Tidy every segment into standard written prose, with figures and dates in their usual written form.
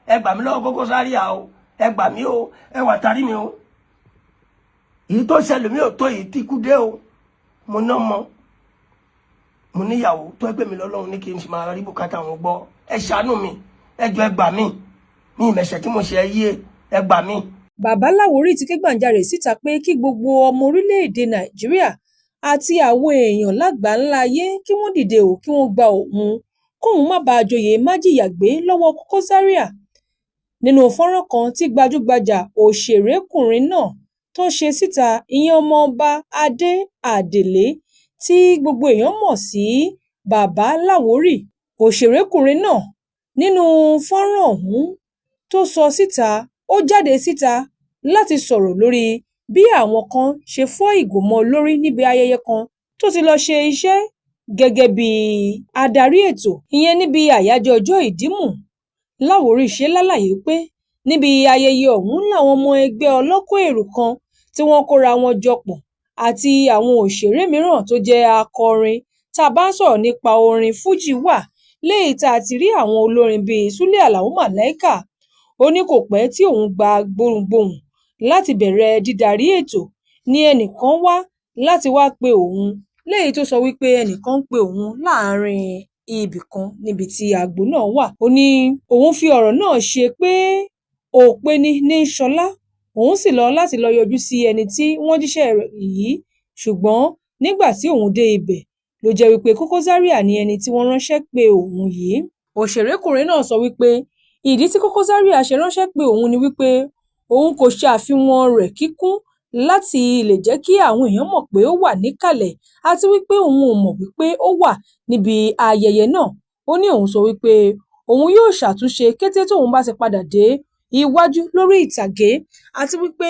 Ẹ gbà mí lọ́wọ́ Koko Zaria o, ẹ gbà mí o, ẹ wà tarí mi o. Èyí tó ṣẹlẹ̀ mi ò tó èyí tí kú dé o. Mo ná mọ, mo níyàwó tó ẹgbẹ́ mi lọ́lọ́run ní kí n sì máa rí bùkátà wọn gbọ́. Ẹ ṣàánú mi, ẹ jọ̀ọ́, ẹ gbà mí. Mi ìmẹ̀ṣẹ̀ tí mo ṣe, ẹ yé, ẹ gbà mí. Bàbá Láwórì ti ké gbàjarè síta pé kí gbogbo ọmọ orílẹ̀-èdè Nàìjíríà àti àwọn èèyàn lágbàńlá ayé kí wọ́n dìde ó, kí wọ́n gba òun, kóun má bàa joyè májìyàgbé lọ́wọ́ Koko Zaria. Nínú fọ́nrán kan tí gbajúgbajà òṣèrékùnrin náà tó ṣe síta, ìyẹn Ọmọọba Adé Adelé tí gbogbo èèyàn mọ̀ sí Bàbá Láwórì, òṣèrékùnrin náà nínú fọ́nrán ọ̀hún tó sọ síta, ó jáde síta láti sọ̀rọ̀ lórí bí àwọn kan ṣe fọ́ ìgò mọ́ ọn lórí níbi ayẹyẹ kan tó ti lọ́ọ́ ṣe iṣẹ́ gẹ́gẹ́ bíi adarí ètò, ìyẹn níbi àyájọ́ ọjọ́ Ìdìmú. Láwórì ṣe lálàyé pé níbi ayẹyẹ ọ̀hún làwọn ọmọ ẹgbẹ́ ọlọ́kọ̀ èrò kan tí wọ́n kóra wọn jọ pọ̀ àti àwọn òṣèré mìíràn tó jẹ́ akọrin, tá a bá ń sọ̀rọ̀ nípa orin fújì, wà léyìí tá a ti rí àwọn olórin bíi Sule Alao Malaika. Ó ní kò pẹ́ tí òun gba gbohùngbohùn láti bẹ̀rẹ̀ dídarí ètò ní ẹnìkan wá láti wáá pe òun, léyìí tó sọ wípé ẹnìkan ń pe òun láàrin ibì kan níbi tí agbo náà wà. Ó ní òun fi ọ̀rọ̀ náà ṣe pé òpeni ní í ṣọlá, òun sì lọ láti lọ́ọ́ yọjú sí ẹni tí wọ́n jíṣẹ́ rẹ̀ yìí, ṣùgbọ́n nígbà tí òun dé ibẹ̀ ló jẹ́ wípé Koko Zaria ni ẹni tí wọ́n ránṣẹ́ pé òun yìí. Òṣèrékùnrin náà sọ wípé ìdí tí Koko Zaria ṣe ránṣẹ́ pé òun ni wípé òun kò ṣe àfihàn rẹ̀ kíkún láti lè jẹ́ kí àwọn èèyàn mọ̀ pé ó wà níkàlẹ̀, àti wípé òun ò mọ̀ wípé ó wà níbi ayẹyẹ náà. Ó ní òun sọ wípé òun yóò ṣàtúnṣe kété tóun bá ti padà dé iwájú lórí ìtàgé, àti wípé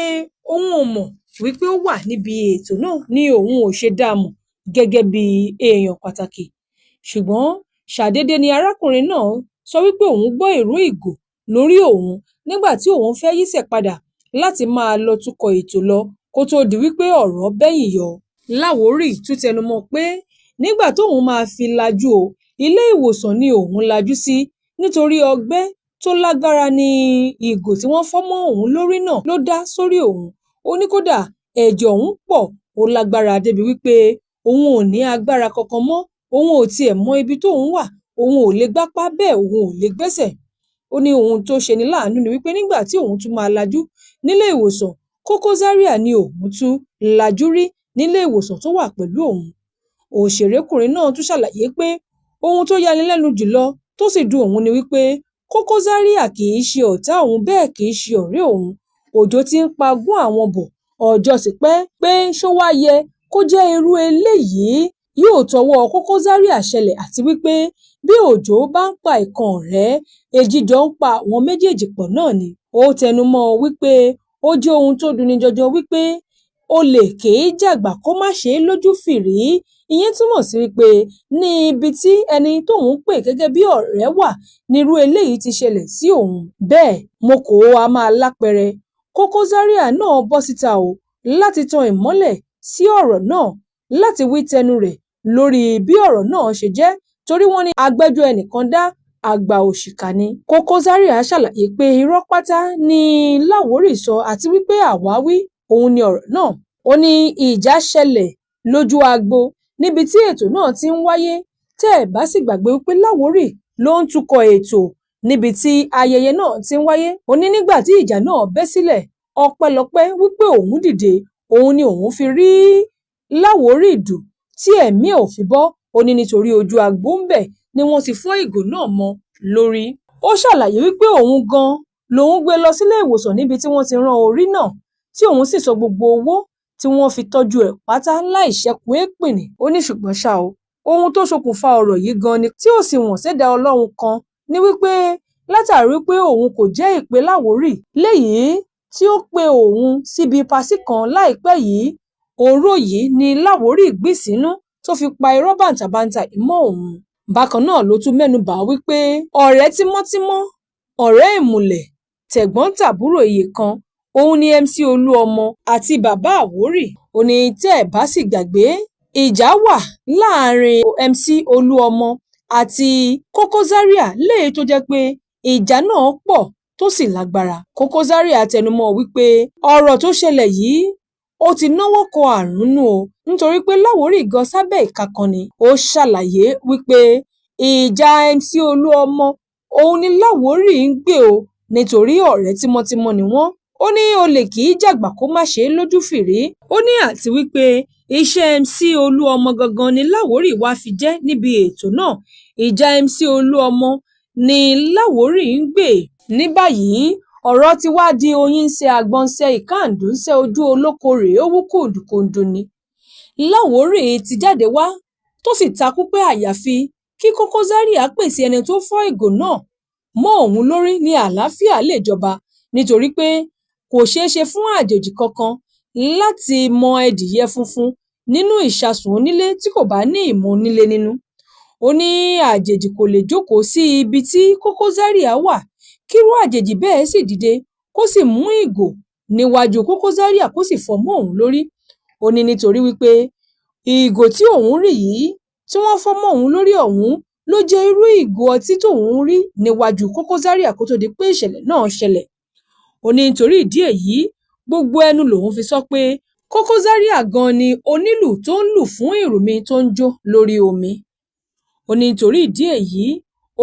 òun ò mọ̀ wípé ó wà níbi ètò náà ni òun ò ṣe dá a mọ̀ gẹ́gẹ́ bí èèyàn pàtàkì. Ṣùgbọ́n ṣàdédé ni arákùnrin náà sọ wípé òun gbọ́ ìró ìgò lórí òun nígbà tí òun fẹ́ yísẹ̀ padà láti máa lọ tukọ̀ ètò lọ kó tóó di wípé ọ̀rọ̀ bẹ́yìn yọ. Láwórì tún tẹnu mọ́ pé nígbà tóun máa fi lajú o, ilé ìwòsàn ni òun lajú sí, nítorí ọgbẹ́ tó lágbára ní ìgò tí wọ́n fọ́ mọ́ òun lórí náà ló dá sórí òun. Ó ní kódà ẹ̀jẹ̀ òun pọ̀, ó lágbára débi wípé òun ò ní agbára kankan mọ́, òun ò tiẹ̀ mọ ibi tóun wà, òun ò lè gbápá, bẹ́ẹ̀ òun ò lè gbẹ́sẹ̀. Ó ní ohun tó ṣe ní láàánú ni wípé nígbà tí òun tún máa lajú nílé ìwòsàn, Koko Zaria ni òun tún lajú rí nílé ìwòsàn tó wà pẹ̀lú òun. Òṣèrékùnrin náà tún ṣàlàyé pé ohun tó yani lẹ́nu jùlọ tó sì dùn òun ni wípé Koko Zaria kì í ṣe ọ̀tá òun, bẹ́ẹ̀ kì í ṣe ọ̀rẹ́ òun. Òjò ti ń pagún àwọn bọ̀ ọjọ́ ti pẹ́, pé ṣó wáá yẹ kó jẹ́ irú eléyìí yóò tọwọ́ Koko Zaria ṣẹlẹ̀, àti wípé bí òjò bá ń pa ìkan ọ̀rẹ́, èjì jọ ń pa àwọn méjèèjì pọ̀ náà ni. Ó tẹnu mọ́ ọn wípé ó jẹ́ ohun tó dunni jọjọ wípé olè kì í jàgbà kó má ṣe é lójú fìrí. Ìyẹn túmọ̀ sí wípé ní ibi tí ẹni tóun pè gẹ́gẹ́ bí ọ̀rẹ́ wà nírú eléyìí ti ṣẹlẹ̀ sí òun. Bẹ́ẹ̀ mo kò á máa lápẹẹrẹ. Koko Zaria náà bọ́ síta o láti tan ìmọ́lẹ̀ sí ọ̀rọ̀ náà, láti wí tẹnu rẹ̀ lórí bí ọ̀rọ̀ náà ṣe jẹ́, torí wọ́n ní agbẹjọ́ ẹnìkan dá àgbà òṣìkà ni. Koko Zaria ṣàlàyé pé irọ́ pátá ni Láwórì sọ àti wípé àwáwí òun ni ọ̀rọ̀ náà. Ó ní ìjà ṣẹlẹ̀ lójú agbo níbi tí ètò náà ti ń wáyé. Tẹ́ ẹ̀ bá sì gbàgbé wípé Láwórì ló ń tukọ̀ ètò níbi tí ayẹyẹ náà ti ń wáyé. Ó ní nígbà tí ìjà náà bẹ́ sílẹ̀, ọpẹ́lọpẹ́ wípé òun dìde, òun ni òun fi rí Láwórì dù tí ẹ̀mí ẹ̀ ò fi bọ́. Ó ní nítorí ojú agbo ńbẹ̀ ni wọ́n ti fọ́ ìgò náà mọ́ lórí. Ó ṣàlàyé wípé òun gan lòún gbé lọ sílé ìwòsàn níbi tí wọ́n ti rán orí náà, tí òun sì san gbogbo owó tí wọ́n fi tọ́jú ẹ̀ pátá láì ṣẹ́kù èèpìnì. Ó ní ṣùgbọ́n ṣá o, ohun tó ṣokùnfà ọ̀rọ̀ yìí gan ni tí ó sì wọ́n ṣẹ̀dá Ọlọ́run kan ni wípé látàrí wípé òun kò jẹ́ ìpè Láwórì léyìí tí ó pe òun síbi pàṣí kan láìpẹ́ yìí, ọ̀rọ̀ yìí ni Láwórì gbìn sínú tó fi pa irọ́ bàǹtàbanta yìí mọ́ òun. Bákan náà ló tún mẹ́nu bà wípé ọ̀rẹ́ tímọ́tímọ́, ọ̀rẹ́ ìmùlẹ̀, tẹ̀gbọ́n-tàbúrò iye kan òun ni MC Olúọmọ àti Bàbá Àwórì. Ó ní tẹ́ ẹ̀ bá sì gbàgbé, ìjà wà láàrin MC Olúọmọ àti Koko Zaria léyìí tó jẹ́ pé ìjà náà pọ̀. tó sì lágbára. Koko Zaria tẹnumọ́ wípé ọ̀rọ̀ tó ṣẹlẹ̀ yìí ó ti náwó kọ àrùn nínú o, nítorí pé Láwórì gan sábẹ́ ìka kan ni. Ó ṣàlàyé wípé ìjà MC Olúọmọ òun ni Láwórì ń gbé o, nítorí ọ̀rẹ́ tímọ́tímọ́ ni wọ́n. Ó ní olè kì í jàgbà kó má ṣe é lójú fìrí. Ó ní àti wípé iṣẹ́ MC Olúọmọ gangan ni Láwórì wàá fi jẹ́ níbi ètò náà. Ìjà MC Olúọmọ ni Láwórì ń gbé. Ní báyìí, ọ̀rọ̀ ti wá di oyin ń ṣe àgbọ̀n ń ṣe ìkàndù ń ṣe ojú olóko rèé, ó wú kùndùkùndù ni. Láwórì ti jáde wá tó sì takú pé àyàfi kí Koko Zaria pèsè ẹni tó fọ́ ìgò náà mọ́ òun lórí ní àlàáfíà lè jọba, nítorí pé kò ṣeé ṣe fún àjòjì kankan láti mọ ẹdìyẹ funfun nínú ìsasùn onílé tí kò bá ní ìmọ̀ onílé nínú. Ó ní àjèjì kò lè jókòó sí ibi tí Koko Zaria wà, kírú àjèjì bẹ́ẹ̀ sì dìde kó sì mú ìgò níwájú Koko Zaria kó sì fọ́ mọ́ òun lórí. Ó ní nítorí wípé ìgò tí òun rí yìí tí wọ́n fọ́ mọ́ òun lórí ọ̀hún ló jẹ́ irú ìgò ọtí tóun rí níwájú Koko Zaria kó tó di pé ìṣẹ̀lẹ̀ náà ṣẹlẹ̀. Ó ní nítorí ìdí èyí, gbogbo ẹnu lòun fi sọ pé Koko Zaria gan ni onílù tó ń lù fún ìrùmí tó ń jó lórí omi. Ó ní nítorí ìdí èyí,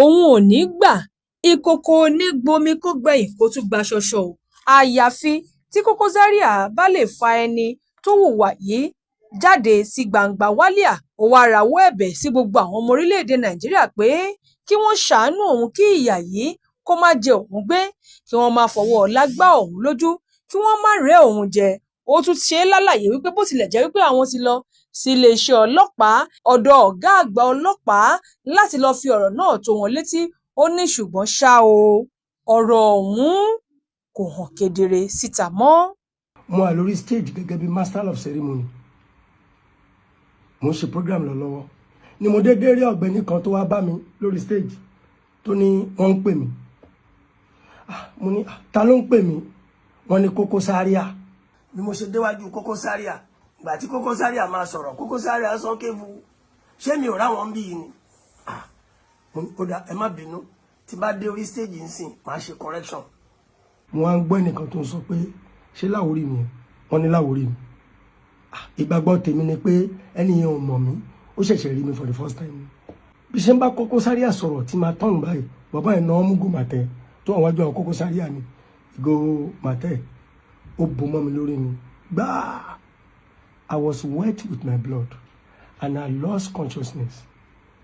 òun ò ní gbà ìkòkò ní gbomi kó gbẹ̀yìn kó tún gba ṣọṣọ o, àyàfi tí Koko Zaria bá lè fa ẹni tó hùwà yìí jáde sí gbangba wálíà. Ó wáá rawọ́ ẹ̀bẹ̀ sí gbogbo àwọn ọmọ orílẹ̀-èdè Nàìjíríà pé kí wọ́n ṣàánú òun, kí ìyà yìí kó má jẹ òun gbé, kí wọ́n má fọwọ́ ọlá gbá òun lójú, kí wọ́n má rẹ́ òun jẹ. Ó tún ṣe é lálàyé wípé bó tilẹ̀ jẹ́ wípé àwọn ti lọ sí iléeṣẹ́ ọlọ́pàá, ọ̀dọ̀ ọ̀gá àgbà ọlọ́pàá, láti lọ́ọ́ fi ọ̀rọ̀ náà tó wọn létí, ó ní ṣùgbọ́n ṣá o, ọ̀rọ̀ ọ̀hún kò hàn kedere síta mọ́. Mo wà lórí stage gẹ́gẹ́ bí master of ceremony, mo ń ṣe program lọ lọ́wọ́ ni mo dédé rí ọ̀gbẹ́ni kan tó wá bá mi lórí stage tó ní wọ́n ń pè mí. Ah, mo ní, "Ah, ta ló ń pè mí?" Wọ́n ní Koko Zaria. Bí mo ṣe déwájú Koko Zaria, ìgbà tí Koko Zaria máa sọ̀rọ̀, Koko Zaria sọ kéwu, ṣé mi ò ráwọn bí yìí ni? Ah, mo ní, ó dá, ẹ má bínú, tí bá dé orí stage nsìn, màá ṣe correction. Mo wá ń gbọ́ ẹnìkan tó ń sọ pé, ṣé Láwórì ni? Wọ́n ní Láwórì ni. Ah, ìgbàgbọ́ tèmi ni pé ẹni yẹn ò mọ̀ mí, ó ṣẹ̀ṣẹ̀ rí mi for the first time. Bí ṣe ń bá Koko Zaria sọ̀rọ̀ tí máa tọ̀nù báyìí, bàbá yẹn náà mú gò màtẹ́ tó wà wájú àwọn Koko Zaria ni, ìgò màtẹ́ ó bò mọ́ mi lórí ni gbáà. I was wet with my blood and I lost consciousness.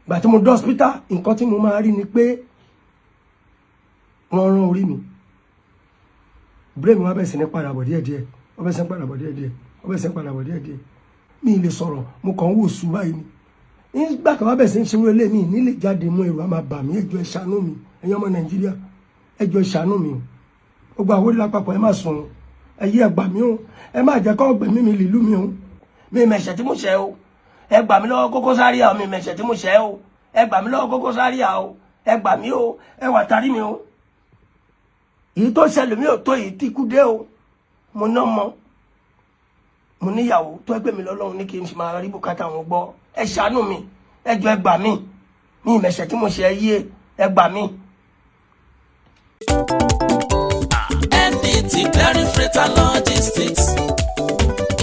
Gbà tí mo dé hospital, nǹkan tí mo máa rí ni pé wọ́n rán orí mi, brain mi wá bẹ̀rẹ̀ sí ní padà bọ̀ díẹ̀díẹ̀, wọ́n bẹ̀rẹ̀ sí ní padà bọ̀ díẹ̀díẹ̀, wọ́n bẹ̀rẹ̀ sí ní padà bọ̀ díẹ̀díẹ̀. Mi ì lè sọ̀rọ̀, mo kàn ń wò sùn báyìí ni. Nígbà tó wá bẹ̀rẹ̀ sí ní ṣe wọlé mi nílé jáde mú, èrò á máa bà mí. Ẹ jọ̀ọ́, ẹ ṣàánú mi. Ẹ̀yin ọmọ Nàìjíríà, ẹ jọ̀ọ́, ẹ ṣàánú mi o. Gbogbo àwọn orí lápapọ̀, ẹ má sùn, ẹ yí, ẹ gbà mí o. Ẹ má jẹ́ kó gbẹ̀mí mi lìlú mi o. Mi ì mẹ̀ṣẹ̀ tí mo ṣẹ̀ o. Ẹ gbà mí lọ́wọ́ Koko Zaria o. Mi ì mẹ̀ṣẹ̀ tí mo ṣẹ̀ o. Ẹ gbà mí lọ́wọ́ Koko Zaria o. Ẹ gbà mí o. Ẹ wà tarí mi o. Èyí tó ṣẹlẹ̀ mi ò tó èyí tí kú dé o. Mo ná mọ, mo níyàwó tó ẹgbẹ́ mi lọ́lọ́run ní kí n máa rí bùkátà wọn gbọ́. Ẹ ṣàánú mi, ẹ jọ̀ọ́, ẹ gbà mí. Mi ì mẹ̀ṣẹ̀ tí mo ṣe yé, ẹ gbà mí. MDT Clearing Freight and Logistics,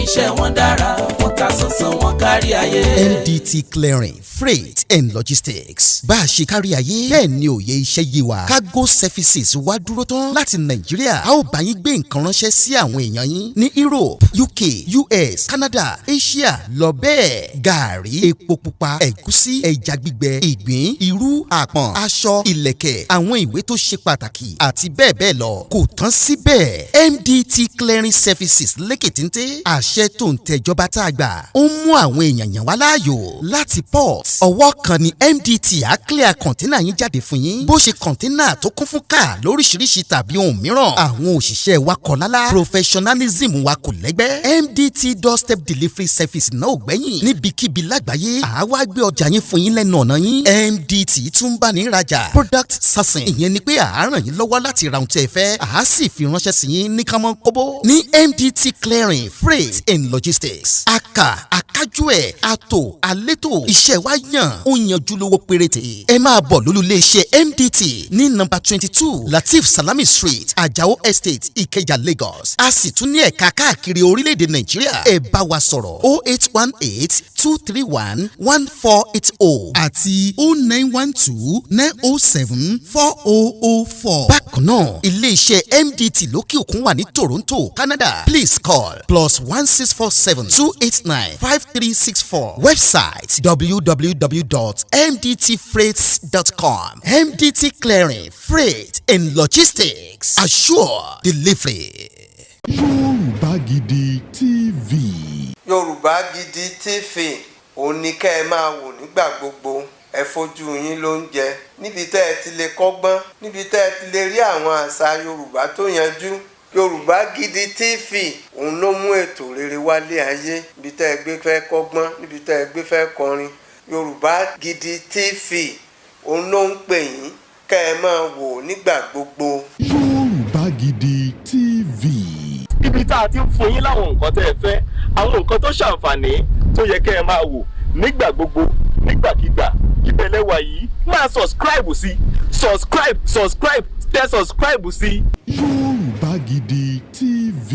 iṣẹ́ wọn dára, wọ́n ta sánsán, wọn kárí ayé. MDT Clearing Freight and Logistics, bá a ṣe kárí ayé bẹ́ẹ̀ ni òye iṣẹ́ yé wa. Cargo services wá dúró tán láti Nàìjíríà. A ó bá yín gbé nǹkan ránṣẹ́ sí àwọn èèyàn yín ní Europe, UK, US, Canada, Asia lọ bẹ́ẹ̀. Gàárì, epo pupa, ẹ̀gúsí, ẹja gbígbẹ, ìgbín, irú, àpọ̀n, aṣọ, ìlẹ̀kẹ̀, àwọn ìwé tó ṣe pàtàkì àti bẹ́ẹ̀ bẹ́ẹ̀ lọ. Kò tán síbẹ̀, MDT Clearing Services lékè téńté. Àṣẹ tó ń tẹjọba tá a gbà ó ń mú àwọn èèyàn yàn wá láàyò láti port. Ọwọ́ kan ni MDT á clear container yín jáde fún yín, bó ṣe container tó kún fún káà lóríṣiríṣi tàbí ohun mìíràn. Àwọn òṣìṣẹ́ wa kọ̀ lálá, professionalism wa kò lẹ́gbẹ́. MDT doorstep delivery service náà ò gbẹ́yìn. Níbikíbi lágbàáyé, àwa gbé ọjà yín fún yín lẹ́nu ọ̀nà yín. MDT tún bá ní rajà, product sourcing, ìyẹn ni pé à á ràn yín lọ́wọ́ láti ra ohun tí ẹ fẹ́, à á sì fi ránṣẹ́ sí yín ní kánmọ́ kóbó. Ní MDT Clearing Freight and Logistics, aka akájú ẹ̀, àtò àlétò, iṣẹ́ wa. yàn ó yanjú lówó péréte. Ẹ máa bọ̀ lólú iléeṣẹ́ MDT ní nọ́mbà 22 Latif Salami Street, Ajao Estate, Ìkẹjà, Lagos. A sì tún ní ẹ̀ka káàkiri orílẹ̀-èdè Nàìjíríà. Ẹ bá wa sọ̀rọ̀ 08182311480 àti 09129074004. Bákan náà, ilé-iṣẹ́ MDT lókè òkun wà ní Toronto, Canada. Please call +16472895364. Website www.mdtfreights.com. MDT Clearing Freight and Logistics. Assure delivery. Yorùbá Gidi TV. Yorùbá Gidi TV, òun ni kẹ́ ẹ máa wò nígbà gbogbo. Ẹ fojú yín ló ń jẹ níbi tẹ́ ẹ ti lè kọ́gbọ́n, níbi tẹ́ ẹ ti lè rí àwọn àṣà Yorùbá tó yanjú. Yorùbá Gidi TV, òun ló mú ètò rere wálé ayé. Níbi tẹ́ ẹ gbé fẹ́ kọ́gbọ́n, níbi tẹ́ ẹ gbé fẹ́ kọrin, Yorùbá Gidi TV, òun ló ń pè yín kẹ́ ẹ máa wò nígbà gbogbo. Yorùbá Gidi TV. Ibi tá a ti ń fún yín láwọn nǹkan tẹ́ ẹ fẹ́, àwọn nǹkan tó ṣàǹfààní tó yẹ kẹ́ ẹ máa wò nígbà gbogbo, nígbàkigbà, ibẹ̀ lẹ wà yìí. Máa subscribe sí, subscribe, subscribe, tẹ subscribe sí. Yorùbá Gidi TV.